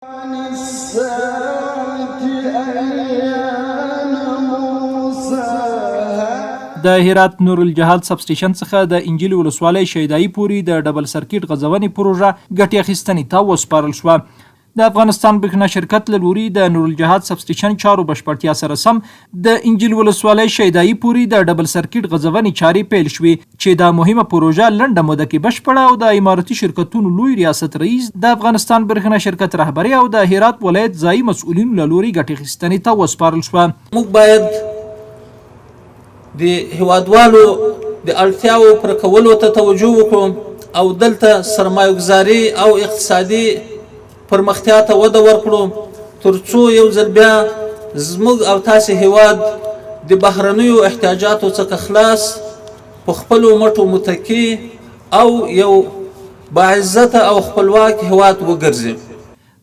د هرات نورالجهاد سب سټیشن څخه د انجیل ولسوالۍ شیدایي پورې د ډبل سرکټ غځونې پروژه ګټې اخیستنې ته وسپارل شوه. د افغانستان برښنا شرکت له لوري د نورالجهاد سب سټیشن چارو بشپړتیا سره سم د انجیل ولسوالۍ شیدایي پورې د ډبل سرکټ غځونې چارې پیل شوې چې دا مهمه پروژه لنډه موده کې بشپړه او د امارتي شرکتونو لوی ریاست رئیس، د افغانستان برښنا شرکت رهبرۍ او د هرات ولایت ځايي مسؤلینو له لوري ګټې اخیستنې ته وسپارل شوه. موږ باید د هیوادوالو د اړتیاوو پوره کولو ته توجه وکړو او دلته سرمایه ګذاري او اقتصادي پرمختیا ته وده ورکړو تر څو یو ځل بیا زموږ او تاسې هیواد د بهرنیو احتیاجاتو څخه خلاص، په خپلو مټو متکي او یو باعزته او خپلواک هیواد وګرځي.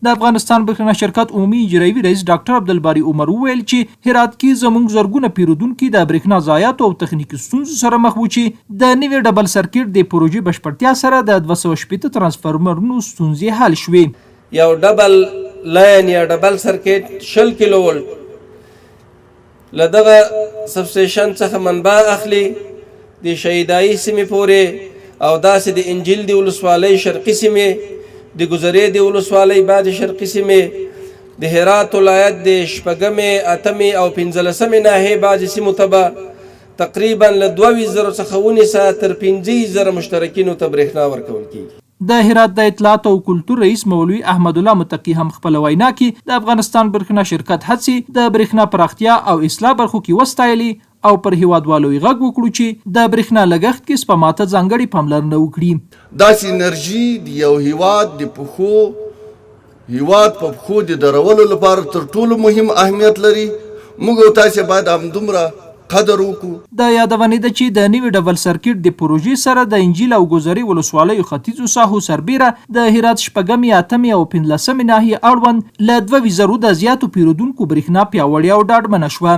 د افغانستان برښنا شرکت عمومي اجرایوي رئیس ډاکټر عبدالباري عمر وویل چې هرات کې زموږ زرګونه پیرودونکي د برښنا ضایعاتو او تخنیکي ستونزو سره مخ وو چې د نوي ډبل سرکټ د پروژې بشپړتیا سره د 260 ترانسفرمرونو ستونزې حل شوې. یو ډبل لاین یا ډبل سرکټ 20 کیلو ولټ له دغه سبسټیشن څخه منبع اخلي د شهیدایي سیمې پورې او داسې د انجیل د ولسوالۍ شرقي سیمې، د ګذرې د ولسوالۍ بعضې شرقي سیمې، د هرات ولایت د شپږمې، اتمې او پنځلسمې ناحیې بعضې سیمو ته به تقریبا له 22 زرو څخه ونیسه تر 25 زره مشترکینو ته برېښنا ورکول کېږي. د هرات د اطلاعاتو او کلتور رئیس مولوي احمدالله متقي هم خپله وینا کې د افغانستان برښنا شرکت هڅې د برښنا پراختیا او اصلاح برخو کې وستایلې او پر هېوادوالو یې غږ وکړو چې د برښنا لګښت کې سپما ته ځانګړې پاملرنه وکړي. داسې انرژي د یو هیواد د پښو هیواد په پښو د درولو لپاره تر ټولو مهم اهمیت لري، موږ او تاسې باید همدومره قدر وکړو. د یادونې ده چې د نوي ډبل سرکټ د پروژې سره د انجیل او ګذرې ولسوالیو ختیځو ساحو سربېره د هرات شپږمې، اتمې او پنځلسمې ناحیې اړوند له 22 زرو د زیاتو پېرودونکو برښنا پیاوړې او ډاډمنه شوه.